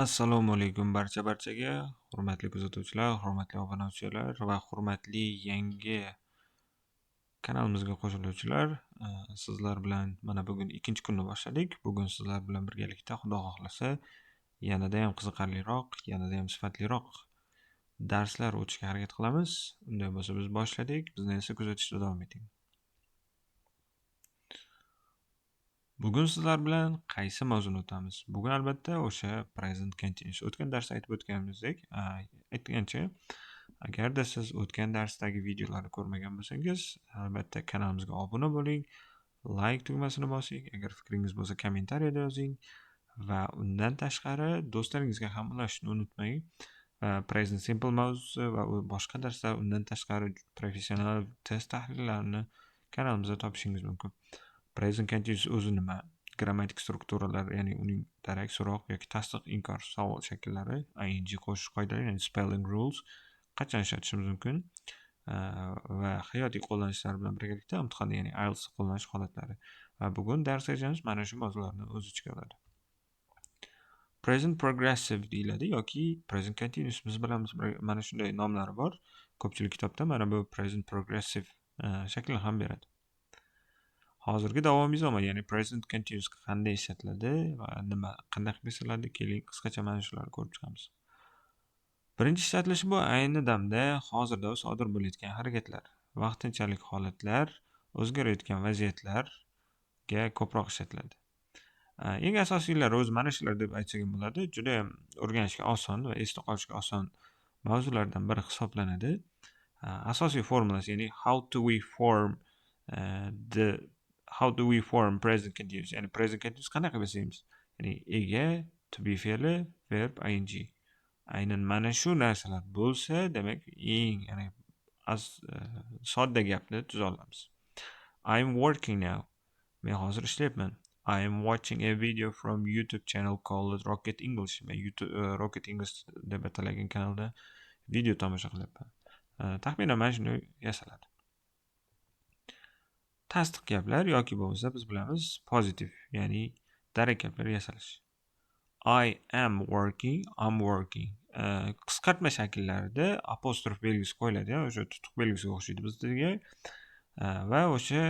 Assalomu alaykum barcha-barchaga, hurmatli kuzatuvchilar, hurmatli obunachilar va hurmatli yangi kanalimizga qo'shiluvchilar. Sizlar bilan mana bugun ikkinchi kunni boshladik. Bugun sizlar bilan birgalikda, Xudo xohlasa, yanada ham qiziqarliroq, yanada ham sifatliroq darslar o'tishga harakat qilamiz. Unday bo'lsa, biz boshladik. Bizni esa kuzatishda davom eting. Bugun sizlar bilan qaysi mavzuni o'tamiz? Bugun albatta o'sha present continuous. O'tgan darsda aytib o'tganimizdek, aytgancha, agarda siz o'tgan darsdagi videolarni ko'rmagan bo'lsangiz, albatta kanalimizga obuna bo'ling, like tugmasini bosing, agar fikringiz bo'lsa, kommentariyada yozing va undan tashqari do'stlaringizga ham ulashishni unutmang. Va present simple mavzusi va boshqa darslar, undan tashqari professional test tahlillarini kanalimizda topishingiz mumkin. Present continuous o'zi nima? Grammatik strukturalar, ya'ni uning darak, so'roq yoki tasdiq, inkor, savol shakllari, ing qo'shish qoidalari, ya'ni spelling rules qachon ishlatishimiz mumkin va hayotiy qo'llanishlar bilan birgalikda imtihonda, ya'ni IELTS qo'llanish holatlari. Va bugun dars rejamiz mana shu mavzularni o'z ichiga oladi. Present progressive deyiladi yoki present continuous, biz bilamiz, mana shunday nomlari bor. Ko'pchilik kitobda mana bu present progressive shaklini ham beradi. Hozirgi davomiy zamon, ya'ni present continuous qanday ishlatiladi va nima, qanday qilib yasaladi, keling, qisqacha mana shularni ko'rib chiqamiz. Birinchi ishlatilishi bu ayni damda, hozirda sodir bo'layotgan harakatlar, vaqtinchalik holatlar, o'zgarayotgan vaziyatlarga ko'proq ishlatiladi. Eng asosiylari o'zi mana shular deb aytsak ham bo'ladi. Juda ham o'rganishga oson va esda qolishga oson mavzulardan biri hisoblanadi. Asosiy formulasi, ya'ni how do we form present continuous, ya'ni present continuous qanaqa qilib yasaymiz? Ya'ni ega, to be fe'li, verb, ing. Aynan mana shu narsalar bo'lsa, demak, eng, ya'ni sodda gapni tuza olamiz. I'm working now. Men hozir ishlayapman. I am watching a video from YouTube channel called Rocket English. Men YouTube Rocket English deb atalgan kanalda video tomosha qilyapman. Taxminan mana shunday yasaladi. Tasdiq gaplar yoki bo'lmasa, biz bilamiz, pozitiv, ya'ni darak gaplar yasalish. I am working, I'm working. Qisqartma shakllarida apostrof belgisi qo'yiladi, o'sha tutuq belgisiga o'xshaydi bizdagi va o'sha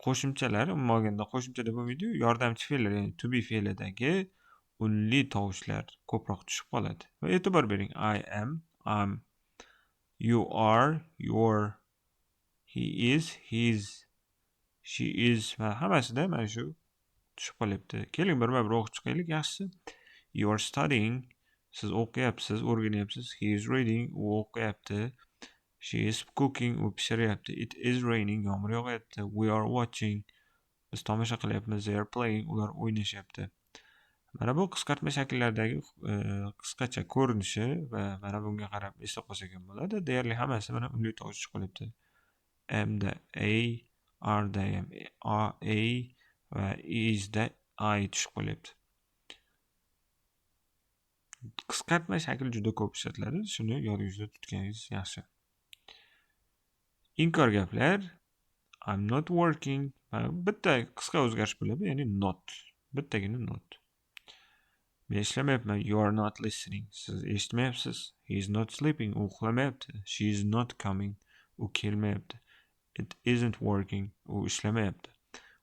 qo'shimchalar, umuman olganda qo'shimcha deb bo'lmaydiyu, yordamchi fe'llar, ya'ni to be fe'lidagi unli tovushlar ko'proq tushib qoladi. Va e'tibor bering: I am, I'm, you are, you're, he is, he's, she is va hammasida mana shu tushib qolyapti. Keling, birma bir o'qib chiqaylik yaxshisi. You are studying, siz o'qiyapsiz, o'rganyapsiz. He is reading, u o'qiyapti. She is cooking, u pishiryapti. It is raining, yomg'ir yog'yapti. We are watching, biz tomosha qilyapmiz. They are playing, ular o'ynashyapti. Mana bu qisqartma shakllardagi qisqacha ko'rinishi va mana bunga qarab eslab qolsak ham bo'ladi. Deyarli hammasi mana unli tovush tushib qolyapti. M'da A, R'da ham A, A va is'da I tushib qolyapti. Qisqartma shakl juda ko'p ishlatiladi. Shuni yodingizda tutganingiz yaxshi. Inkor gaplar: I'm not working. Mana bitta qisqa o'zgarish bo'ladi, ya'ni not. Bittagina not. Men ishlamayapman. You are not listening. Siz eshitmayapsiz. He is not sleeping. U uxlamayapti. She is not coming. U kelmayapti. It isn't working. U ishlamayapti.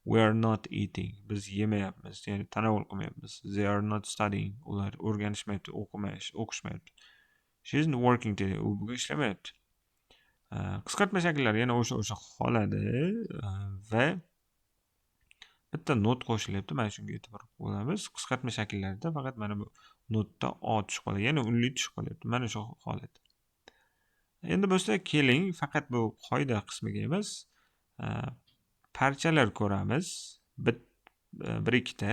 We are not eating. Biz yemayapmiz, ya'ni tanovul qilmayapmiz. They are not studying. Ular o'rganishmayapti, o'qishmayapti. She isn't working today. U bugun ishlamayapti. Qisqartma shakllari yana o'sha qoladi va bitta not qo'shilyapti. Mana shunga e'tibor bo'lamiz. Qisqartma shakllarida faqat mana bu notda o tushib qoladi, ya'ni unli tushib qolyapti. Mana shu holat. Endi bo'lsa, keling, faqat bu qoida qismiga emas, parchalar ko'ramiz. Bir ikkita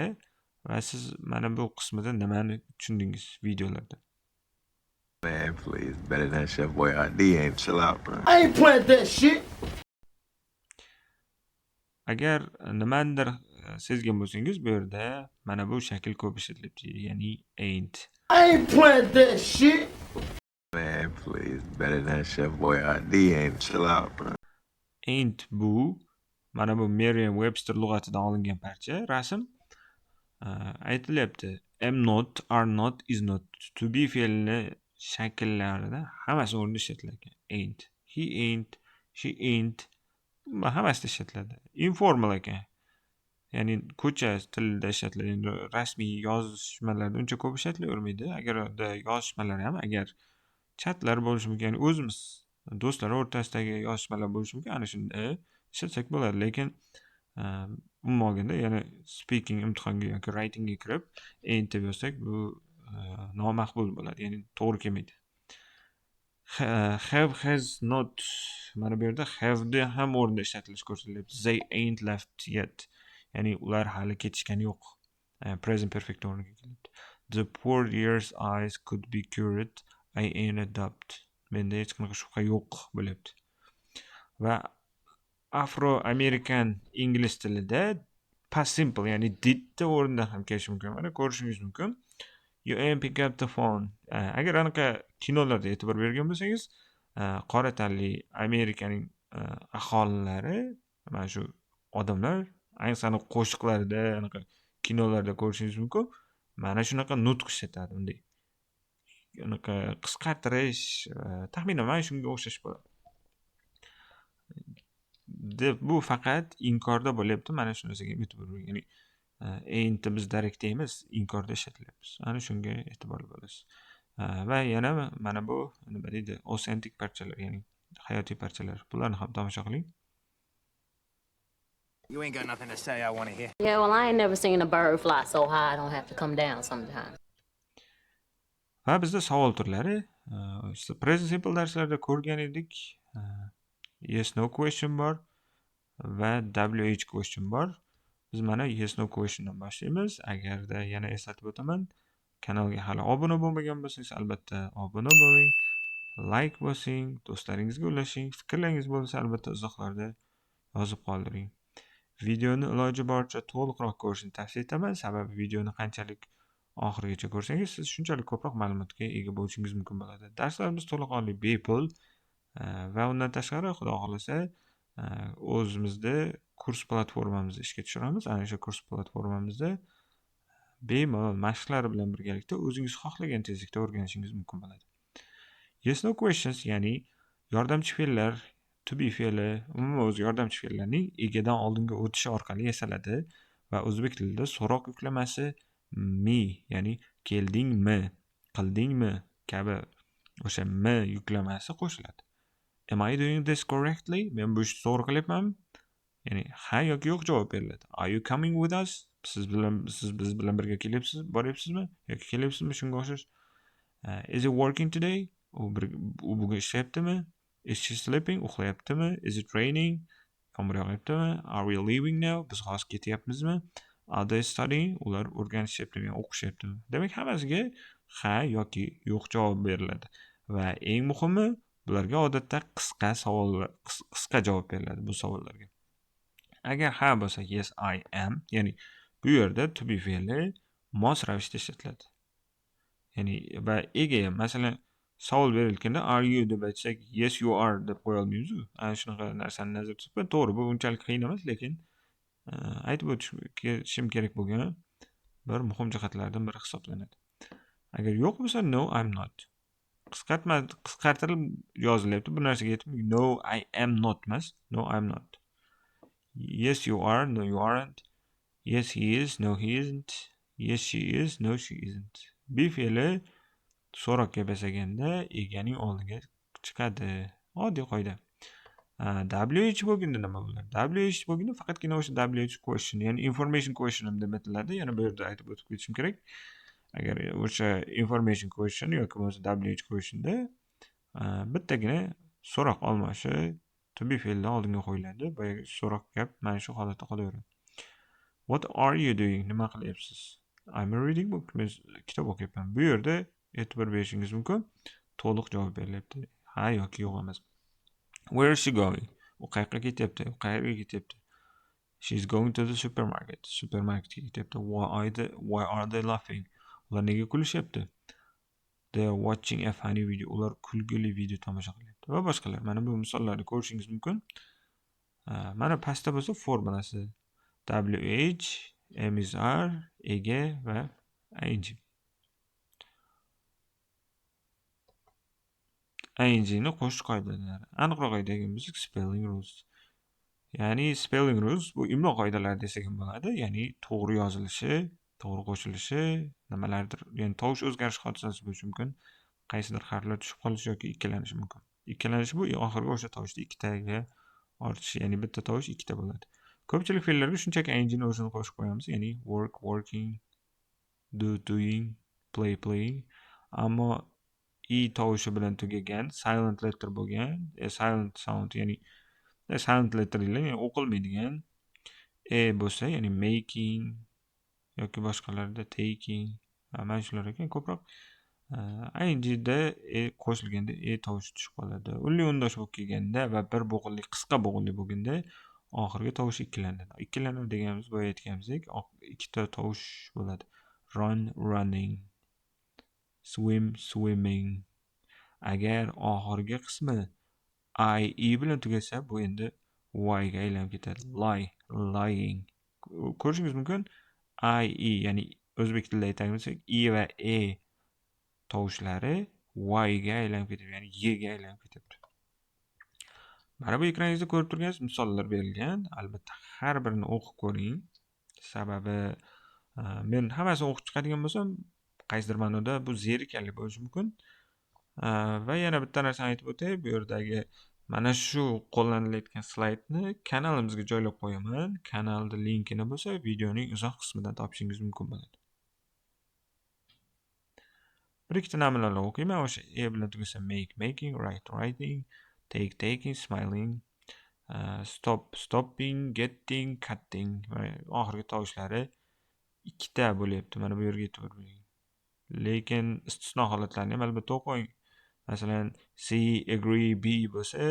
va siz mana bu qismida nimani tushundingiz videolarda? Man, please. Better than Chef Boyardee ain't. Chill out, bro. I ain't playing that shit. Agar nimanidir sezgan bo'lsangiz, bu yerda mana bu shakl ko'p ishlatilyapti, ya'ni ain't. I ain't playing that shit. Man, please. Better than Chef Boyardee ain't. Chill out, bro. Ain't bu mana bu Merriam-Webster lug'atidan olingan parcha rasm. Aytilyapti. Am not, are not, is not to be fe'lini shakllarida hammasi o'rnida ishlatilar ekan. Ain't, he ain't, she ain't, hammasida ishlatiladi. Informal ekan, ya'ni ko'cha tilida ishlatiladi. Endi rasmiy yozishmalarda uncha ko'p ishlatilavermaydi. Agarda yozishmalar ham, agar chatlar bo'lishi mumkin, ya'ni o'zimiz do'stlar o'rtasidagi yozishmalar bo'lishi mumkin, ana shunda ishlatsak bo'ladi. Lekin umuman olganda, ya'ni speaking imtihonga yoki writingga kirib ain't deb yozsak, bu nomaqbul bo'ladi, ya'ni to'g'ri kelmaydi. Have, has not. Mana bu yerda have'ni ham o'rnida ishlatilishi ko'rsatilyapti. They ain't left yet, ya'ni ular hali ketishgani yo'q. Present perfect o'rniga kelyapti. The poor dear's eyes could be cured, I ain't a doubt. Menda hech qanaqa shubha yo'q bo'lyapti. Va afro amerikan ingliz tilida past simple, ya'ni didni o'rnida ham kelishi mumkin. Mana, ko'rishingiz mumkin: You ain't pick up the phone. Agar anaqa kinolarda e'tibor bergan bo'lsangiz, qora tanli Amerikaning aholilari, mana shu odamlar, ayniqsa qo'shiqlarda, anaqa kinolarda ko'rishingiz mumkin, mana shunaqa nutq ishlatadi. Bunday anaqa qisqartirish, taxminan mana shunga o'xshash bo'ladi deb. Bu faqat inkorda bo'lyapti. Mana shu narsaga e'tibor bering, ya'ni ain'tni biz darakda emas, inkorda ishlatilyapmiz. Ana shunga e'tiborli bo'lasiz. Va yana mana bu, nima deydi, authentic parchalar, ya'ni hayotiy parchalar, bularni ham tomosha qiling. You ain't got nothing to say I want to hear. Yeah, well, I ain't never seen a bird fly so high I don't have to come down sometime. Va bizda savol turlari, present simple darslarida ko'rgan edik. Yes no question bor va WH question bor. Biz mana yes no questiondan boshlaymiz. Agarda, yana eslatib o'taman, kanalga hali obuna bo'lmagan bo'lsangiz, albatta obuna bo'ling, layk bosing, do'stlaringizga ulashing. Fikrlaringiz bo'lsa, albatta izohlarda yozib qoldiring. Videoni iloji boricha to'liqroq ko'rishni tavsiya etaman, sababi videoni qanchalik oxirigacha ko'rsangiz, siz shunchalik ko'proq ma'lumotga ega bo'lishingiz mumkin bo'ladi. Darslarimiz to'laqonli bepul va undan tashqari, xudo xohlasa, o'zimizda kurs platformamizni ishga tushiramiz. Ana o'sha kurs platformamizda bemalol mashqlar bilan birgalikda o'zingiz xohlagan tezlikda o'rganishingiz mumkin bo'ladi. Yes no questions, ya'ni yordamchi fe'llar, to be fe'li, umuman o'zi yordamchi fe'llarning egadan oldinga o'tishi orqali yasaladi va o'zbek tilida so'roq yuklamasi mi, ya'ni keldingmi, qildingmi kabi o'sha mi yuklamasi qo'shiladi. Am I doing this correctly? Men bu ishni to'g'ri qilyapmanmi? Ya'ni ha yoki yo'q javob beriladi. Are you coming with us? Siz biz bilan birga kelyapsiz, boryapsizmi yoki kelyapsizmi, shunga o'xshash. Is it working today? U bugun ishlayaptimi? Is she sleeping? Uxlayaptimi? Is it raining? Yomg'ir yog'yaptimi? Are we leaving now? Biz hozir ketyapmizmi? Are they studying? Ular o'rganishyaptimi, ya'ni o'qishyaptimi? Demak, hammasiga ha yoki yo'q javob beriladi va eng muhimi, bularga odatda qisqa savollar, qisqa javob beriladi bu savollarga. Agar ha bo'lsa, yes, I am, ya'ni bu yerda to be fe'li mos ravishda ishlatiladi. Ya'ni va ega ham, masalan, savol berilganda are you deb aytsak, yes, you are deb qo'ya olmaymiz-u. Ana shunaqa narsani nazarda tutib, to'g'ri, bu unchalik qiyin emas, lekin aytib o'tishim kerak bo'lgan bir muhim jihatlardan biri hisoblanadi. Agar yo'q bo'lsa, no, I'm not. Qisqartma, qisqartirib yozilyapti. Bu narsaga yetib, no, I am not emas, no, I'm not. Yes, you are, no, you aren't. Yes, he is, no, he isn't. Yes, she is, no, she isn't. Be fe'li so'roqqa yasaganda eganing oldiga chiqadi. Oddiy qoida. WH bo'lganda nima bo'ladi? WH bo'lganda faqatgina o'sha WH question, ya'ni information question ham deb aytiladi. Yana bu yerda aytib o'tib ketishim kerak. Agar o'sha information question yoki bo'lmasa WH questionda bittagina so'roq olmoshi to be fe'lidan oldinga qo'yiladi. Boyagi so'roq gap mana shu holatda qolaveradi. What are you doing? Nima qilyapsiz? I'm reading book. Men kitob o'qiyapman. Bu yerda e'tibor berishingiz mumkin. To'liq javob berilyapti. Ha yoki yo'q emas. Where is she going? U qayoqqa ketyapti? U qayerga ketyapti? She's going to the supermarket. Supermarketga ketyapti. Why are they laughing? Ular nega kulishyapti? They are watching a funny video. Ular kulgili video tomosha qilyapti va boshqalar. Mana bu misollarni ko'rishingiz mumkin. Mana pastda bo'lsa formulasi: WH, am, is, are, ega va Ing. Ingni qo'shish qoidalari. Aniqroq aytadigan bo'lsak, spelling rules. Ya'ni spelling rules bu imlo qoidalari desak ham bo'ladi. Ya'ni to'g'ri yozilishi, to'g'ri qo'shilishi, nimalardir, ya'ni tovush o'zgarish hodisasi bo'lishi mumkin. Qaysidir harflar tushib qolishi yoki ikkilanishi mumkin. Ikkilanish bu oxirgi o'sha tovushda ikkitaga ortishi, ya'ni bitta tovush ikkita bo'ladi. Ko'pchilik fe'llarga shunchaki ingni o'zini qo'shib qo'yamiz, ya'ni work, working, do, doing, play, playing. Ammo i tovushi bilan tugagan silent letter bo'lgan, silent sound, ya'ni silent letter deyiladi, ya'ni o'qilmaydigan e bo'lsa, ya'ni making yoki boshqalarda taking, mana shular ekan ko'proq ingda e qo'shilganda e tovushi tushib qoladi. Unli undosh bo'lib kelganda va bir bo'g'inli, qisqa bo'g'inli bo'lganda oxirgi tovush ikkilanadi. Ikkilanuv deganimiz boya aytganimizdek ikkita tovush bo'ladi. Run, running, swim, swimming. Agar oxirgi qismi i, e bilan tugasa, bu endi y ga aylanib ketadi. Lie, lying. Ko'rishingiz mumkin, i, e, ya'ni o'zbek tilida aytadigan bo'lsak, i va e tovushlari y ga aylanib ketadi, ya'ni y ga aylanib ketyapti. Mana bu ekraningizda ko'rib turganingiz misollar berilgan. Albatta har birini o'qib ko'ring. Sababi men hammasini o'qib chiqadigan bo'lsam, qaysidir ma'noda bu zerikarli bo'lishi mumkin. Va yana bitta narsani aytib o'tay, bu yerdagi mana shu qo'llanilayotgan slaydni kanalimizga joylab qo'yaman. Kanalning linkini bo'lsa videoning izoh qismidan topishingiz mumkin bo'ladi. Bir ikkita namunalarni o'qiyman. O'sha e bilan tugasa make, making, write, writing, take, taking, smiling, stop, stopping, getting, cutting. Va oxirgi tovushlari ikkita bo'lyapti. Mana bu yerga e'tibor bering. Lekin istisno holatlarni ham albatta o'qing. Masalan, see, agree, be bo'lsa,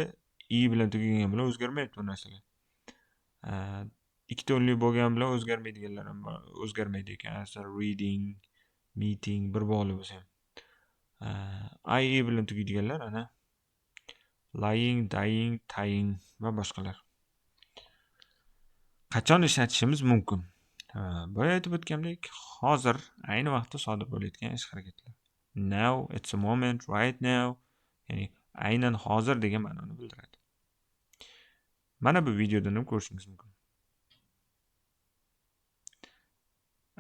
e bilan tugagan bilan o'zgarmayapti bu narsalar. Ikkita unli bo'lgan bilan o'zgarmaydiganlar ham bor, o'zgarmaydi ekan. Masalan, reading, meeting bir bog'li bo'lsa ham. I, e bilan tugaydiganlar ana lying, dying, tying va boshqalar. Qachon ishlatishimiz mumkin? Boya aytib o'tgandek, hozir ayni vaqtda sodir bo'layotgan ish harakatlar. Now, it's a moment, right now, ya'ni aynan hozir degan ma'noni bildiradi. Mana bu videodan ham ko'rishingiz mumkin.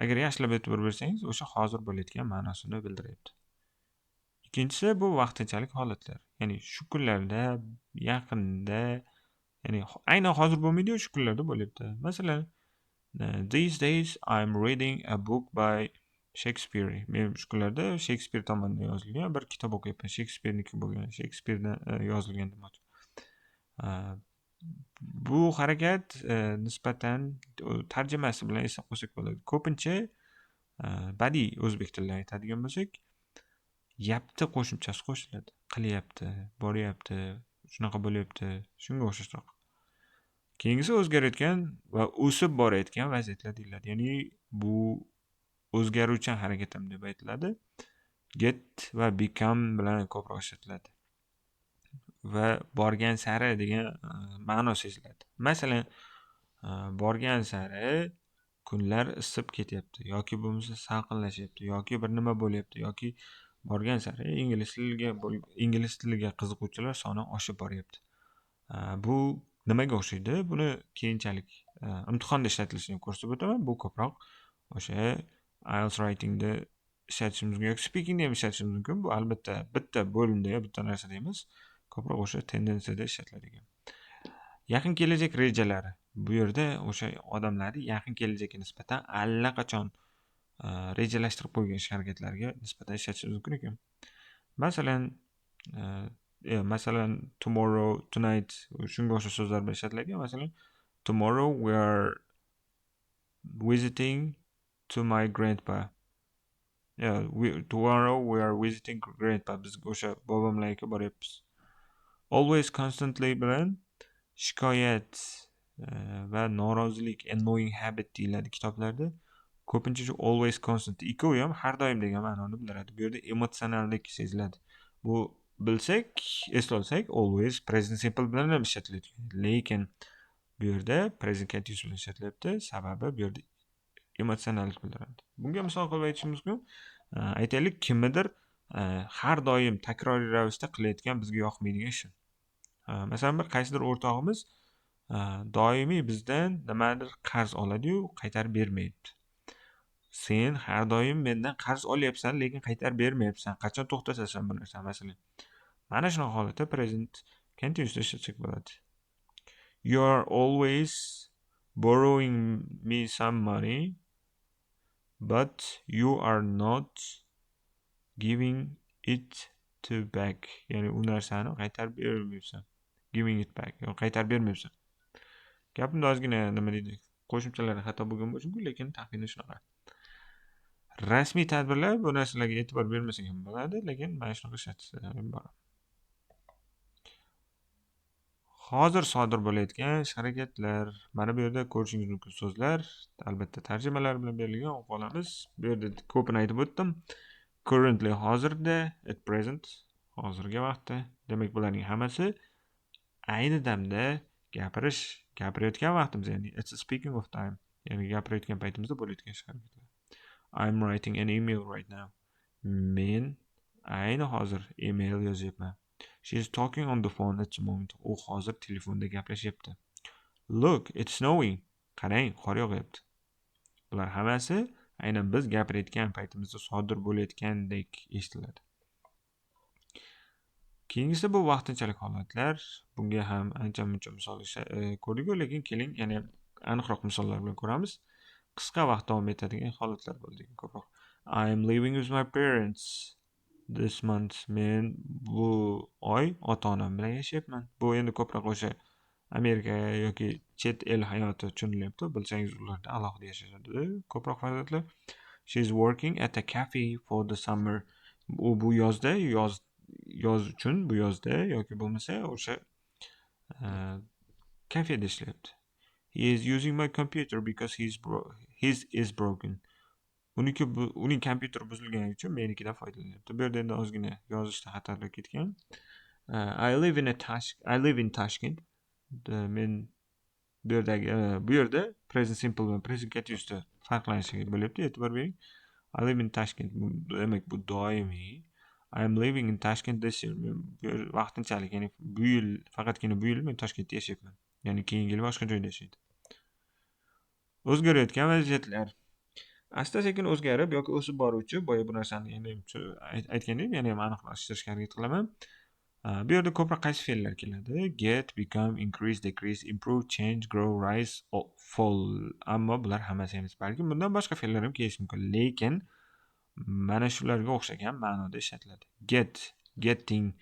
Agar yaxshilab e'tibor bersangiz, o'sha hozir bo'layotgan ma'nosini bildiryapti. Ikkinchisi bu vaqtinchalik holatlar. Ya'ni shu kunlarda, yaqinda, ya'ni aynan hozir bo'lmaydi-yu, shu kunlarda bo'lyapti. Masalan, these days I'm reading a book by Shakespeare. Men shu kunlarda Shakespeare tomonidan yozilgan bir kitob o'qiyapman. Shakespeareniki bo'lgan, Shakespearedan yozilgan demoqchi. Bu harakat nisbatan tarjimasi bilan eslab qo'ysak bo'ladi. Ko'pincha badiiy o'zbek tilida aytadigan bo'lsak, yapti qo'shimchasi qo'shiladi. Qilyapti, boryapti, shunaqa bo'lyapti, shunga o'xshashroq. Keyingisi o'zgarayotgan va o'sib borayotgan vaziyatlar deyiladi. Ya'ni bu o'zgaruvchan harakat ham deb aytiladi. Get va become bilan ko'proq ishlatiladi. Va borgan sari degan ma'no seziladi. Masalan, borgan sari kunlar isib ketyapti yoki bo'lmasa salqinlashyapti yoki bir nima bo'lyapti yoki borgan sari ingliz tiliga qiziquvchilar soni oshib boryapti. Bu nimaga o'xshaydi? Buni keyinchalik imtihonda ishlatilishini ko'rsatib o'taman. Bu ko'proq o'sha IELTS writingda ishlatishimiz mumkin yoki speakingda ham ishlatishimiz mumkin. Bu albatta bitta bo'limda yo bitta narsada emas, ko'proq o'sha tendensiyada ishlatiladigan. Yaqin kelajak rejalari. Bu yerda o'sha odamlarni yaqin kelajakka nisbatan allaqachon rejalashtirib qo'ygan ish harakatlarga nisbatan ishlatishimiz mumkin ekan. Masalan, masalan tomorrow, tonight shunga o'xshash so'zlar bilan ishlatiladi. Masalan, tomorrow we are visiting to my grandpa. Yeah, tomorrow we are visiting grandpa. Biz o'sha bobomlarga boryapmiz. Always, constantly bilan shikoyat va norozilik, annoying habit deyiladi kitoblarda. Ko'pincha shu always, constant ikkovi ham har doim degan ma'noni bildiradi. Bu yerda emotsionallik seziladi. Bu bilsak, eslolsak, always present simple bilan ham ishlatiladi. Lekin bu yerda present continuous bilan ishlatilyapti. Sababi bu yerda Emotsionallik bildiradi. Bunga misol qilib aytishimiz mumkin. Aytaylik, kimnidir har doim takroriy ravishda qilayotgan bizga yoqmaydigan ishi. Masalan, bir qaysidir o'rtog'imiz doimiy bizdan nimadir qarz oladi-yu, qaytarib bermaydi. Sen har doim mendan qarz olyapsan, lekin qaytarib bermayapsan. Qachon to'xtatasan bu narsani, masalan? Mana shunaqa holatda present continuousda ishlatsak bo'ladi. You are always borrowing me some money, but you are not giving it to back. Ya'ni u narsani qaytarib bermayapsan. Giving it back, ya'ni qaytarib bermayapsan. Gapimda ozgina, nima deydi, qo'shimchalar xato bo'lgan bo'lishi mumkin, lekin taxminan shunaqa. Rasmiy tadbirlar, bu narsalarga e'tibor bermasak ham bo'ladi, lekin mana shunaqa ishlatishlar bor. Hozir sodir bo'layotgan ish harakatlar, mana bu yerda ko'rishingiz mumkin so'zlar, albatta tarjimalar bilan berilgan, o'qib olamiz. Bu yerda ko'pini aytib o'tdim. Currently hozirda, at present hozirgi vaqtda. Demak, bularning hammasi ayni damda gapirayotgan vaqtimiz, ya'ni it's a speaking of time, ya'ni gapirayotgan paytimizda bo'layotgan ish harakatlar. I'm writing an email right now. Men ayni hozir email yozyapman. She is talking on the phone at the moment. U hozir telefonda gaplashyapti. Look, it's snowing. Qarang, qor yog'yapti. Bular hammasi aynan biz gapirayotgan paytimizda sodir bo'layotgandek eshitiladi. Keyingisi bu vaqtinchalik holatlar. Bunga ham ancha-muncha misol ko'rdik-ku, lekin keling yana aniqroq misollar bilan ko'ramiz. Qisqa vaqt davom etadigan holatlar bo'ldi ko'proq. I am living with my parents this month. Men bu oy ota-onam bilan yashayapman. Bu endi ko'proq o'sha Amerika yoki chet el hayoti tushunilyapti. Bilsangiz, ularda alohida yashashadi ko'proq farzandlar. She is working at a cafe for the summer. U bu yozda, yoz uchun bu yozda yoki bo'lmasa o'sha kafeda ishlayapti. He is using my computer because his is broken. Uniki bu, uning kompyuteri buzilgani uchun menikidan foydalanyapti. Bu yerda endi ozgina yozishda xatolar ketgan. I live in Tashkent. Men bu yerdagi, bu yerda present simple bilan present continuousda farqlanishi bo'lyapti. E'tibor bering. I live in Tashkent. Demak, bu doimiy. I am living in Tashkent this year. Men bu yer vaqtinchalik, ya'ni bu yil, faqatgina bu yil men Toshkentda yashayapman. Ya'ni keyingi yil boshqa joyda yashaydi. O'zgarayotgan vaziyatlar. Asta-sekin o'zgarib yoki o'sib boruvchi, boya bu narsani yana ham aytgandim, yana ham aniqlashtirishga harakat qilaman. Bu yerda ko'proq qaysi fe'llar keladi? Get, become, increase, decrease, improve, change, grow, rise, fall. Ammo bular hammasi emas. Balkim bundan boshqa fe'llar ham kelishi mumkin, lekin mana shularga o'xshagan ma'noda ishlatiladi. Get, getting,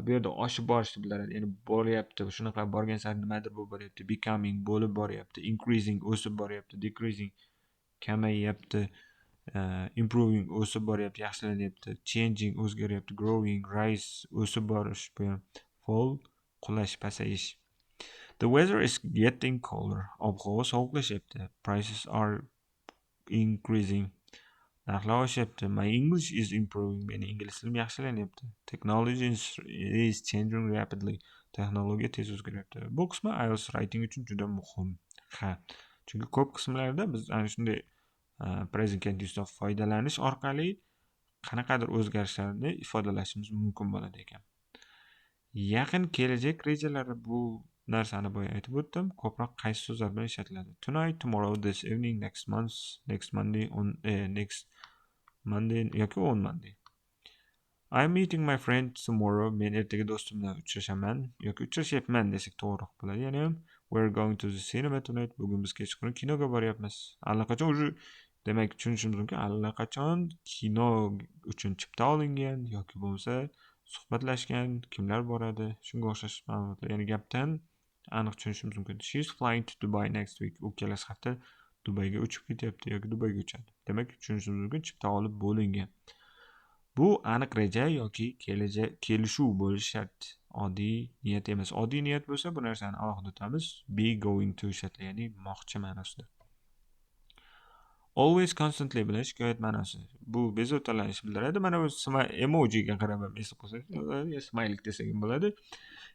bu yerda oshib borishni bildiradi. Ya'ni boryapti, shunaqa borgan sari nimadir bo'lib boryapti. Becoming bo'lib boryapti, increasing o'sib boryapti, decreasing kamayyapti, improving o'sib boryapti, yaxshilanyapti, changing o'zgaryapti, growing, rise o'sib borish, bu ham fall qulash, pasayish. The weather is getting colder. Ob-havo sovuqlashyapti. Prices are increasing. Narxlar oshyapti. My English is improving. Meni ingliz tilim yaxshilanyapti. Technology is changing rapidly. Texnologiya tez o'zgaryapti. Bu qismi IELTS writing uchun juda muhim. Ha, chunki ko'p qismlarda biz ana shunday present continuousdan foydalanish orqali qanaqadir o'zgarishlarni ifodalashimiz mumkin bo'ladi ekan. Yaqin kelajak rejalari, bu narsani boya aytib o'tdim. Ko'proq qaysi so'zlar bilan ishlatiladi? Tonight, tomorrow, this evening, next month, next Monday, on next Monday yoki on Monday. I'm meeting my friend tomorrow. Men ertaga do'stim bilan uchrashaman yoki uchrashyapman desak to'g'riroq bo'ladi. Yana ham we're going to the cinema tonight. Bugun biz kechqurun kinoga boryapmiz. Allaqachon уже, demak, tushunishimiz mumkin, allaqachon kino uchun chipta olingan yoki bo'lmasa suhbatlashgan, kimlar boradi, shunga o'xshash ma'lumotlar. Ya'ni gapdan aniq tushunishimiz mumkin. She is flying to Dubai next week. U kelasi hafta Dubayga uchib ketyapti yoki Dubayga uchadi. Demak, tushunishimiz mumkin, chipta olib bo'lingan. Bu aniq reja yoki kelajak kelishuv bo'lishi shart. Oddiy niyat emas. Oddiy niyat bo'lsa, bu narsani alohida o'tamiz. Be going to ishlatiladi, ya'ni moqchi ma'nosida. Always, constantly bilan shikoyat ma'nosi. Bu bezovtalanish bildiradi. Mana bu emojiga qarab ham eslab qolsangiz, smaylik desak ham bo'ladi.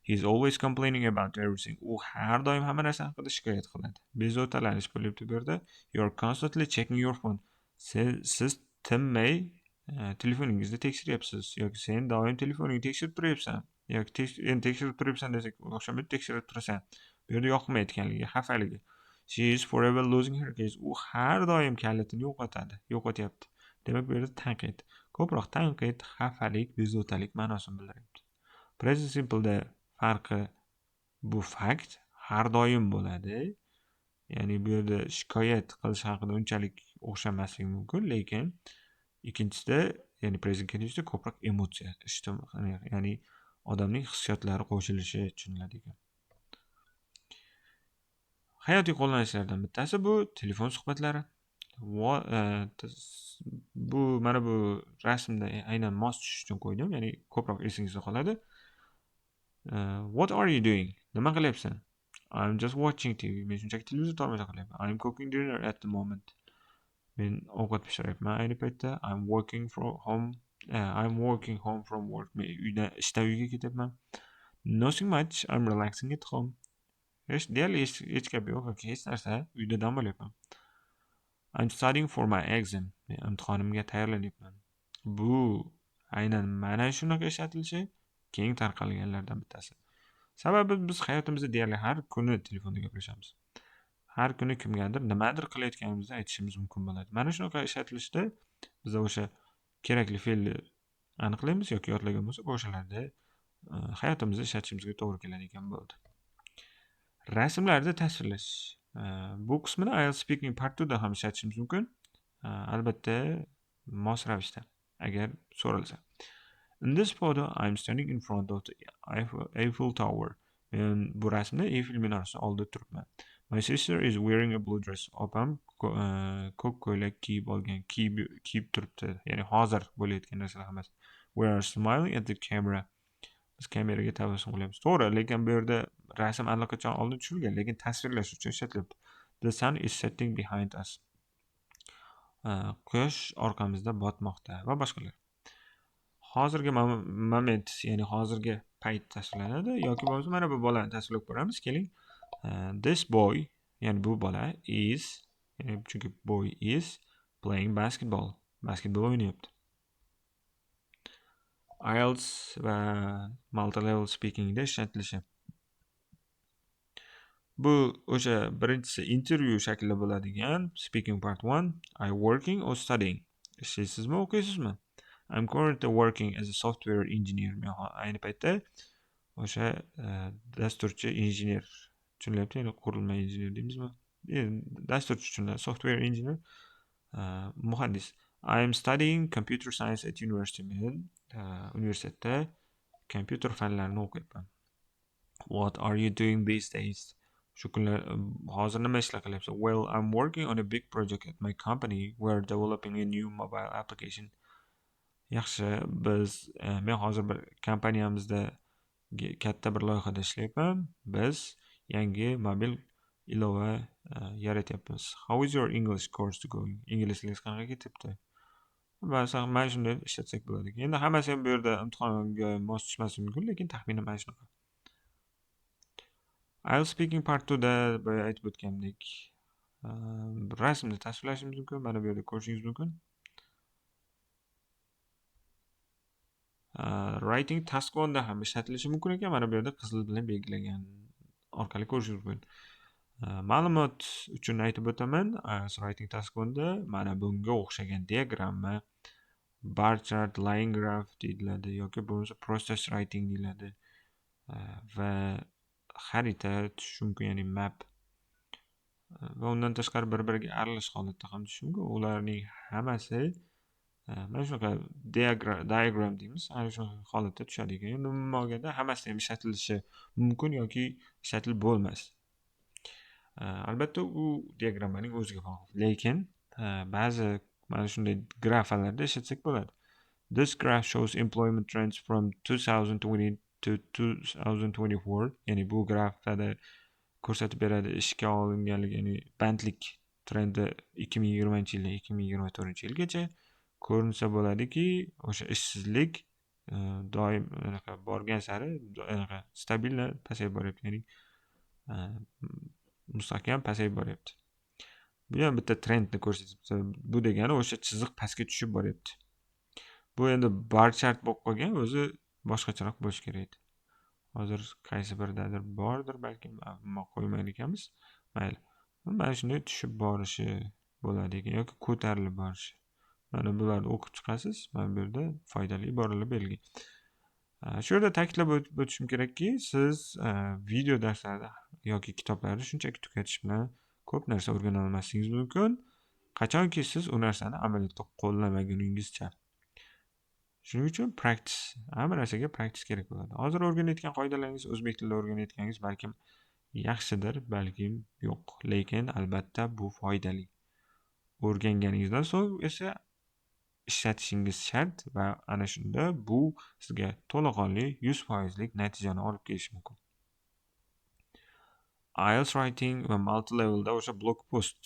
He is always complaining about everything. U har doim hamma narsa haqida shikoyat qiladi. Bezovtalanish bo'lyapti bu yerda. You are constantly checking your phone. Siz tinmay telefoningizni tekshiryapsiz yoki sen doim telefoningni tekshirib turyapsan yoki endi tekshirib turyapsan desak o'xshamaydi, tekshirib turasan. Bu yerda yoqmayotganligi, xafaligi. She is forever losing her keys. U har doim kalitini yo'qotadi, yo'qotyapti. Demak, bu yerda tanqid. Ko'proq tanqid, xafalik, bezovtalik ma'nosini bildiryapti. Present simpleda farqi bu fakt har doim bo'ladi. Ya'ni bu yerda shikoyat qilish haqida unchalik o'xshamasligi mumkin, lekin ikkinchisida, ya'ni present continuousda ko'proq emotsiya, ya'ni odamning hissiyotlari qo'shilishi tushuniladi ekan. Hayotiy qo'llanishlardan bittasi bu telefon suhbatlari. Bu mana bu rasmda aynan mos tushish uchun qo'ydim, ya'ni ko'proq esingizda qoladi. What are you doing? Nima qilyapsan? I'm just watching TV. Men shunchaki televizor tomosha qilyapman. I'm cooking dinner at the moment. Men ovqat pishiryapman ayni paytda. I'm working from home. I'm working home from work. Men uydan, ishdan uyga ketyapman. Nothing much. I'm relaxing at home. Hech, deyarli hech gap yo'q yoki hech narsa, uyda dam olyapman. I'm studying for my exam. Men imtihonimga tayyorlanyapman. Bu aynan mana shunaqa ishlatilishi keng tarqalganlardan bittasi. Sababi biz hayotimizda deyarli har kuni telefonda gaplashamiz. Har kuni kimgadir nimadir qilayotganimizni aytishimiz mumkin bo'ladi. Mana shunaqa ishlatilishda biz o'sha kerakli fe'lni aniqlaymiz yoki yodlagan bo'lsak, o'shalarda hayotimizda ishlatishimizga to'g'ri keladigan bo'ldi. Rasmlarda tasvirlash. Bu qismini IELTS Speaking Part 2 da ham ishlatishimiz mumkin. Albatta mos ravishda, agar so'ralsa. In this photo, I'm standing in front of the Eiffel Tower. Men bu rasmda Eiffel minorasi oldida turibman. My sister is wearing a blue dress. Opam ko'k ko'ylak kiyib olgan, kiyib turibdi. Ya'ni hozir bo'layotgan narsalar hammasi. We are smiling at the camera. Biz kameraga tabassum qilyapmiz. To'g'ri, lekin bu yerda rasm allaqachon oldin tushirilgan, lekin tasvirlash uchun ishlatilyapti. The sun is setting behind us. Quyosh orqamizda botmoqda va boshqalar. Hozirgi moment, ya'ni hozirgi payt tasvirlanadi yoki bo'lmasa mana bu bolani tasvirlab ko'ramiz. Keling. This boy, ya'ni bu bola is, ya'ni chunki boy is playing basketball. Basketbol o'ynayapti. IELTS va multi-level speakingda ishlatilishi. Bu o'sha birinchisi intervyu shaklida bo'ladigan speaking part 1. Are you working or studying? Ishlaysizmi, o'qiysizmi? I'm currently working as a software engineer. Men ayni paytda o'sha dasturchi injener tushunilyapti, ya'ni qurilma injener deymizmi? Dasturchi tushuniladi, software engineer, muhandis. I am studying computer science at university. Men universitetda kompyuter fanlarini o'qiyapman. What are you doing these days? Shu kunlar hozir nima ishlar qilyapsiz? Well, I'm working on a big project at my company. We are developing a new mobile application. Yaxshi, men hozir bir kompaniyamizda katta bir loyihada ishlayapman. Biz yangi mobil ilova yaratyapmiz. How is your English course going? Ingliz tilingiz qanaqa ketyapti? Masalan, mana shunday ishlatsak bo'ladi. Endi hammasi ham bu yerda imtihonga mos tushmasligi mumkin, lekin taxminan mana shunaqa. IELTS Speaking Part 2 da boya aytib o'tgandek, rasmni tasvirlashimiz mumkin. Mana bu yerda ko'rishingiz mumkin. Writing task 1 da ham ishlatilishi mumkin ekan. Mana bu yerda qizil bilan belgilangan orqali ko'rishingiz mumkin. Ma'lumot uchun aytib o'taman, IELTS Writing Task 1 da mana bunga o'xshagan diagramma, bar chart, line graph deyiladi yoki bo'lmasa process writing deyiladi. Va xarita tushishi mumkin, ya'ni map. Va undan tashqari bir-biriga aralash holatda ham tushishi mumkin. Ularning hammasi mana shunaqa diagram deymiz, ana shunaqa holatda tushadi ekan. Endi umuman olganda hammasi ham ishlatilishi mumkin yoki ishlatilib bo'lmas. Albatta u diagrammaning o'ziga bog'liq, lekin ba'zi mana shunday grafalarda ishlatsak bo'ladi. This graph shows employment trends from 2020 to 2024. Ya'ni bu grafada ko'rsatib beradi ishga olinganligi, ya'ni bandlik Trendi 2020-yildan 2024-yilgacha ko'rinsa bo'ladiki, o'sha ishsizlik doim anaqa borgan sari anaqa stabil pasayib boryapti, ya'ni mustahkam pasayib boryapti. Bu ham bitta trendni ko'rsatibdi. Bu degani o'sha chiziq pastga tushib boryapti. Bu endi bar chart bo'lib qolgan, o'zi boshqacharoq bo'lishi kerak edi. Hozir qaysi biridadir bordir, balkim ammo qo'ymagan ekanmiz. Mayli. Mana shunday tushib borishi bo'ladi ekan yoki ko'tarilib borishi. Mana bularni o'qib chiqasiz. Mana bu yerda foydali iboralar berilgan. Shu yerda ta'kidlab o'tishim kerakki, siz video darslarda yoki kitoblarni shunchaki tugatish bilan ko'p narsa o'rgana olmasligingiz mumkin. Qachonki siz u narsani amaliyotda qo'llamaguningizcha. Shuning uchun practice, hamma narsaga practice kerak bo'ladi. Hozir o'rganayotgan qoidalaringiz, o'zbek tilida o'rganayotganingiz balkim yaxshidir, balkim yo'q, lekin albatta bu foydali. O'rganganingizdan so'ng esa ishlatishingiz shart va ana shunda bu sizga to'laqonli 100%lik natijani olib kelishi mumkin. IELTS writing va multi levelda o'sha blog post,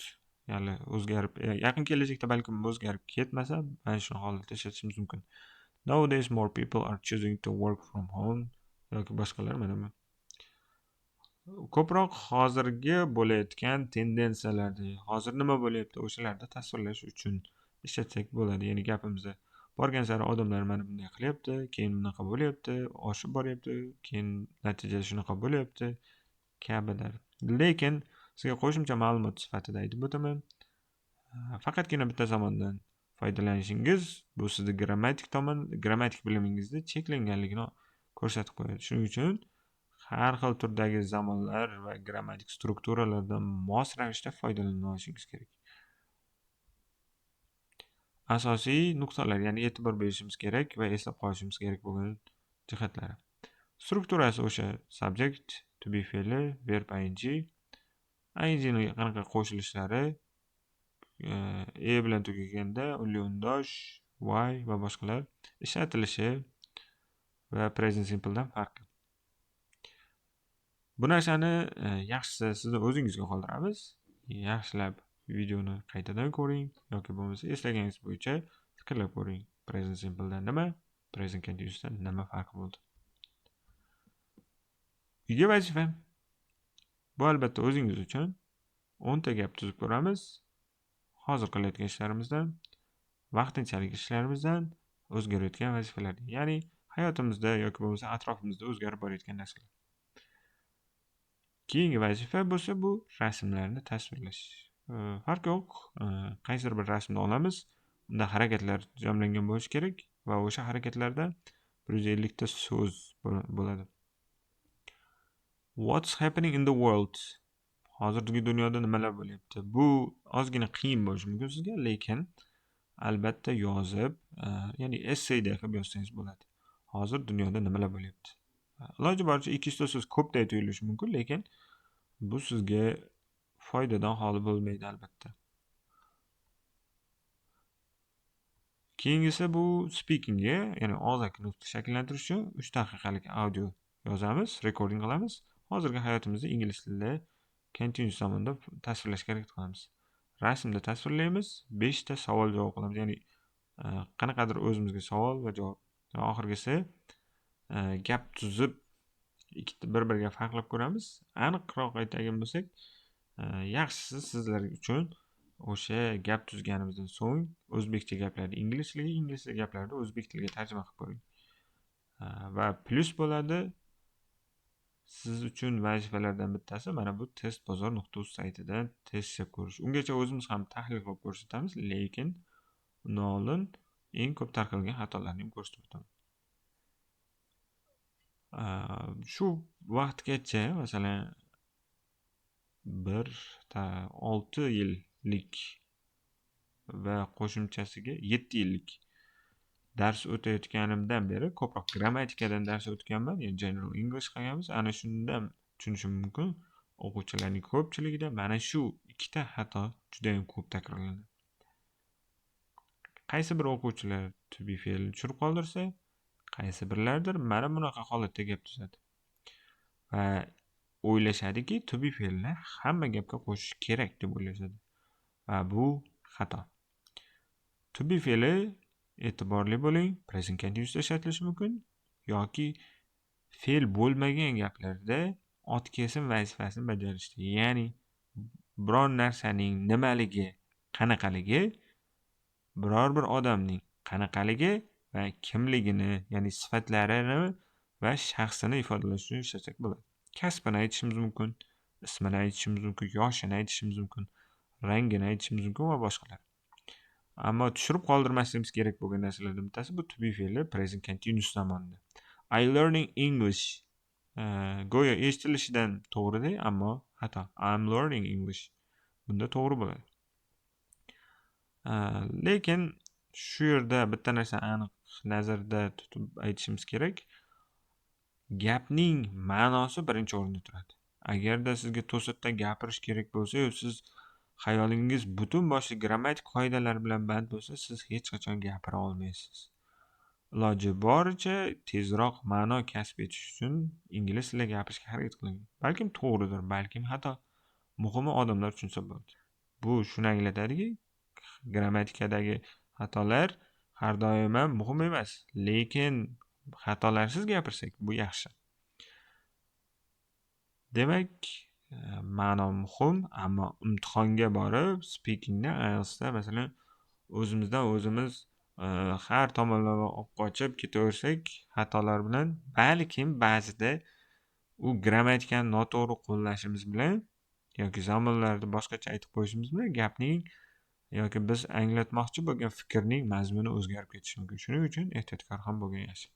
ya'ni o'zgarib, yaqin kelajakda balkim o'zgarib ketmasa, mana shu holatda ishlatishimiz mumkin. Nowadays more people are choosing to work from home yoki boshqalar. Mana bu ko'proq hozirgi bo'layotgan tendensiyalarni, hozir nima bo'lyapti, o'shalarni tasvirlash uchun ishlatsak bo'ladi. Ya'ni gapimizda borgan sari odamlar mana bunday qilyapti, keyin bunaqa bo'lyapti, oshib boryapti, keyin natija shunaqa bo'lyapti kabilar. Lekin sizga qo'shimcha ma'lumot sifatida aytib o'taman. Faqatgina bitta zamondan foydalanishingiz bu sizni grammatik tomon, grammatik bilimingizni cheklanganligini ko'rsatib qo'yadi. Shuning uchun har xil turdagi zamonlar va grammatik strukturalardan mos ravishda foydalana olishingiz kerak. Asosiy nuqtalar, ya'ni e'tibor berishimiz kerak va eslab qolishimiz kerak bo'lgan jihatlari. Strukturasi o'sha subject, to be fe'li, verb ing, ingni qanaqa qo'shilishlari, e bilan tugaganda unli undosh, y va boshqalar ishlatilishi va present simpledan farqi. Bu narsani yaxshisi sizni o'zingizga qoldiramiz. Yaxshilab videoni qaytadan ko'ring yoki bo'lmasa eslaganingiz bo'yicha fikrlab ko'ring. Present simpledan nima, present continuousdan nima farqi bo'ldi? Uyga vazifa. Bu albatta o'zingiz uchun 10 ta gap tuzib ko'ramiz. Hozir qilayotgan ishlarimizdan, vaqtinchalik ishlarimizdan o'zgarayotgan vazifalardan, ya'ni hayotimizda yoki bo'lmasa atrofimizda o'zgarib borayotgan narsalar. Keyingi vazifa bo'lsa bu rasmlarni tasvirlash. Farq yo'q, qaysidir bir rasmni olamiz, unda harakatlar jamlangan bo'lishi kerak va o'sha harakatlarda 150 ta so'z bo'ladi. What's happening in the world? Hozirgi dunyoda nimalar bo'lyapti? Bu ozgina qiyin bo'lishi mumkin sizga, lekin albatta yozib, ya'ni essayda qilib yozsangiz bo'ladi. Hozir dunyoda nimalar bo'lyapti? Iloji boricha 200 ta so'z ko'pday tuyulishi mumkin, lekin bu sizga foydadan xoli bo'lmaydi albatta. Keyingisi bu speakingga, ya'ni og'zaki nutqni shakllantirish uchun 3 daqiqalik audio yozamiz, recording qilamiz. Hozirgi hayotimizda ingliz tilida continuous zamonda tasvirlashga harakat qilamiz. Rasmda tasvirlaymiz, 5 ta savol javob qilamiz, ya'ni qanaqadir o'zimizga savol va javob. Oxirgisi gap tuzib ikkita bir-biriga farqlab ko'ramiz. Aniqroq aytadigan bo'lsak, yaxshisi sizlar uchun o'sha gap tuzganimizdan so'ng o'zbekcha gaplarni ingliz tiliga, inglizcha gaplarni o'zbek tiliga tarjima qilib ko'ring. Va plyus bo'ladi. Siz uchun vazifalardan bittasi mana bu testbozor.uz saytidan test ishlab ko'rish. Ungacha o'zimiz ham tahlil qilib ko'rsatamiz, lekin undan oldin eng ko'p tarqalgan xatolarni ham ko'rsatib o'taman. Shu vaqtgacha, masalan, 6 yillik va qo'shimchasiga 7 yillik dars o'tayotganimdan beri ko'proq grammatikadan dars o'tganman, ya'ni general English qilganmiz. Ana shundan tushunishim mumkin, o'quvchilarning ko'pchiligida mana shu ikkita xato juda ham ko'p takrorlanadi. Qaysi bir o'quvchilar to be fe'lini tushirib qoldirsa, qaysi birlardir mana bunaqa holatda gap tuzadi va o'ylashadiki, to be fe'lini hamma gapga qo'shish kerak deb o'ylashadi. Va bu xato. To be fe'li, e'tiborli bo'ling, present continuousda ishlatilishi mumkin yoki fe'l bo'lmagan gaplarda ot kesim vazifasini bajarishda, ya'ni biron narsaning nimaligi, qanaqaligi, biror bir odamning qanaqaligi va kimligini, ya'ni sifatlarini va shaxsini ifodalash uchun ishlatsak bo'ladi. Kasbini aytishimiz mumkin, ismini aytishimiz mumkin, yoshini aytishimiz mumkin, rangini aytishimiz mumkin va boshqalar. Ammo tushirib qoldirmasligimiz kerak bo'lgan narsalardan bittasi bu to be fe'li present continuous zamonida. I learning English go'yo eshitilishidan to'g'ridek, ammo xato. I'm learning English. Bunda to'g'ri bo'ladi. Lekin shu yerda bitta narsani aniq nazarda tutib aytishimiz kerak. Gapning ma'nosi birinchi o'rinda turadi. Agarda sizga to'satdan gapirish kerak bo'lsa-yu, siz xayolingiz butun boshli grammatik qoidalar bilan band bo'lsa, siz hech qachon gapira olmaysiz. Iloji boricha tezroq ma'no kasb etish uchun ingliz tilida gapirishga harakat qiling. Balkim to'g'ridir, balkim xato. Muhimi, odamlar tushunsa bo'ldi. Bu shuni anglatadiki, grammatikadagi xatolar har doim ham muhim emas, lekin xatolarsiz gapirsak, bu yaxshi. Demak, ma'no muhim, ammo imtihonga borib speakingda, IELTSda, masalan, o'zimizdan o'zimiz har tomonlama olib qochib ketaversak xatolar bilan, balkim ba'zida u grammatikani noto'g'ri qo'llashimiz bilan yoki zamonlarni boshqacha aytib qo'yishimiz bilan gapning yoki biz anglatmoqchi bo'lgan fikrning mazmuni o'zgarib ketishi mumkin. Shuning uchun ehtiyotkor ham bo'lgan yaxshi.